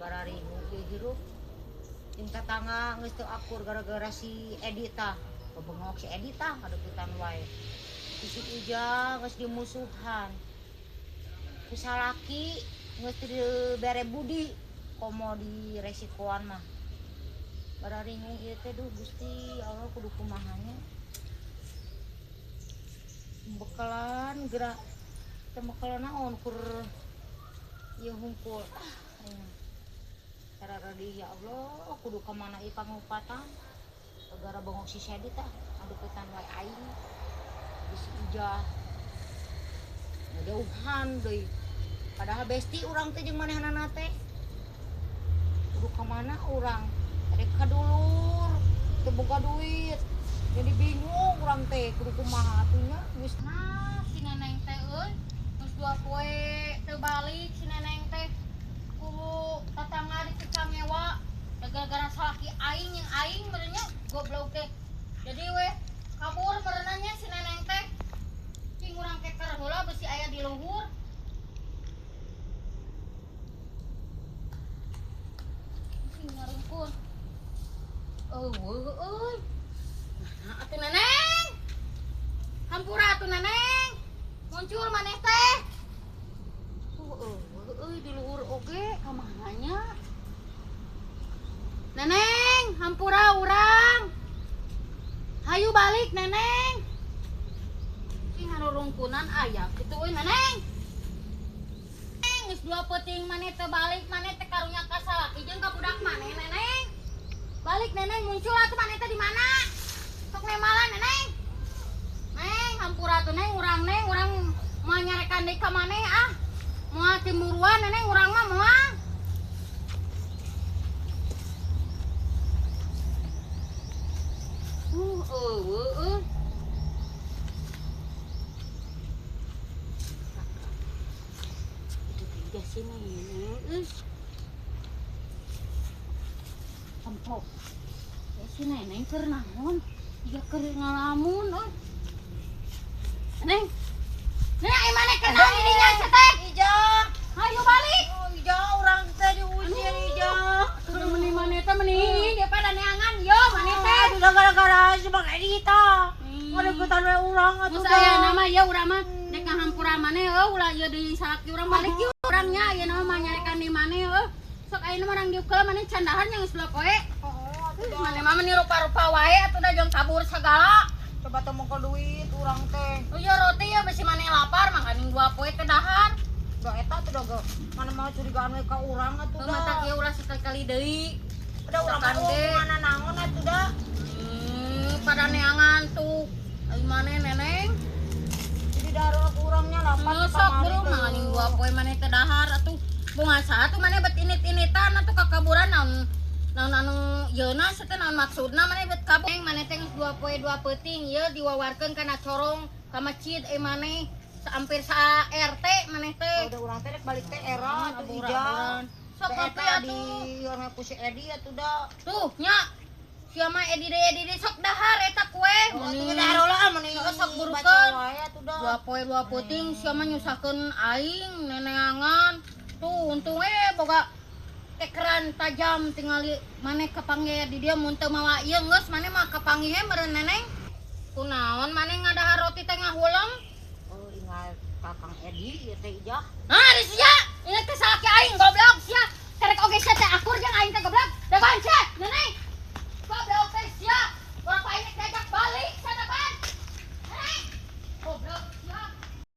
Bararingu ieu hirup. Jeung tatangga geus teu akur gara-gara si Edi tah. Bebengok si Edi tah ngadeukeutan wae. Si Ijah geus dimusuhan. Ku salaki geus teu dibere budi komo diresikoan mah. Bararingu ieu teh duh Gusti Allah kudu kumaha nya. Bekalan gerak teu bekalan naon kur ieu hungkul. Ah, ya Allah kudu ka mana ieu pangupatan. Gara bengok si Sedi tah ngadeukeutan wae aing. Si Ijah ngajauhan deui. Padahal besti urang teh jeung manehanana teh. Kudu ka mana urang? Rek ka dulur, teu boga duit. Jadi bingung urang teh kudu kumaha atuh nya geus. Nah, si Neneng teh euy, geus 2 poe teu balik si Neneng teh. Ku tatangga dicecangewa gara-gara salaki aing jeung aing meureun nya goblok teh. Jadi we kabur meureunna nya si Neneng teh. Cing urang keker heula besi aya di luhur. Sing ngarungkun. Eueuh euy. Nah, atuh Neneng. Hampura atuh Neneng. Muncul maneh teh. Eueuh euy di luhur oge ka mana nya? Neneng, hampura urang. Hayu balik Neneng. Sing ngarurungkunan aya kitu euy Neneng. Neng, geus 2 peuting maneh teu balik, maneh teh karunya ka salaki jeung ka budak maneh Neneng. Balik Neneng, muncul atuh maneh teh di mana? Sok nemalan Neneng. Neng, hampura atuh Neng, urang Neng, urang moal nyarekan deui ka maneh ah. Moal cemburuan Neneng urang mah moal. Eueuh euy. Itu tiga si Neneng euy. Empok. Ya si Neneng keur naon? Ieu keur ngalamun euy. Neng. Neng, ai maneh keur naon di dinya sia teh? Ijah. Hayu balik. Oh, Ijah urang teh diusir Ijah. Kudu meuni maneh teh meuni daripada neangan yo maneh teh. Aduh, gara-gara si Bang Edi tah. Ngadeukeutan we urang atuh Geus aya nama ieu urang mah dek ngahampura maneh eueuh ulah ieu deui salaki urang balik yeuh urang nya ayeuna mah nyarekan di maneh eueuh. Sok ayeuna mah urang diukeul maneh candahan nya geus 2 poe. Heeh, atuh dah. Maneh mah meuni rupa-rupa wae atuh da jeung kabur sagala. Coba teh mongkol duit urang teh. Oh iya roti ya besi maneh lapar makanin 2 poe teh dahar. Da eta teh da ge mana mau curigaan we ka urang atuh Heuh, da. matak ieu ulah sekali-kali deui. Da urang mah Sakan ge. mana naon atuh da. Pada neangan tuh. Ai maneh Neneng? Jadi dahar ku urangnya lapar. Heuh, sok buru manganin 2 poe maneh teh dahar atuh. Bunga saha tuh maneh bet init-initan atuh kakaburan naon naon anu yeuna sia teh naon maksudna maneh bet kabur. Neng maneh teh geus 2 poe 2 peuting ieu diwawarkeun kana corong ka masjid euy maneh. Hampir sa RT maneh teh. Oh, da urang teh rek balik teh era atuh Aburan. Ijah. Sok Da ngopi eta atuh. di urang ku si Edi atuh da. Tuh nya. Sia mah Edi deui Edi deui sok dahar eta kue. Oh, atuh dahar heula meuni Heeh, sok burukeun. baca wae atuh da. 2 poe 2 peuting sia mah nyusahkeun aing neneangan. Tuh untung we boga kekeran tajam tingali maneh kapanggih di dieu mun teu mawa ieu geus maneh mah kapanggih he meureun Neneng. Kunaon maneh ngadahar roti teh ngahuleng? Oh, ingat Kakang Edi ieu teh Ijah. Nah, di sia, ingat ke salaki aing goblok sia. Terek oge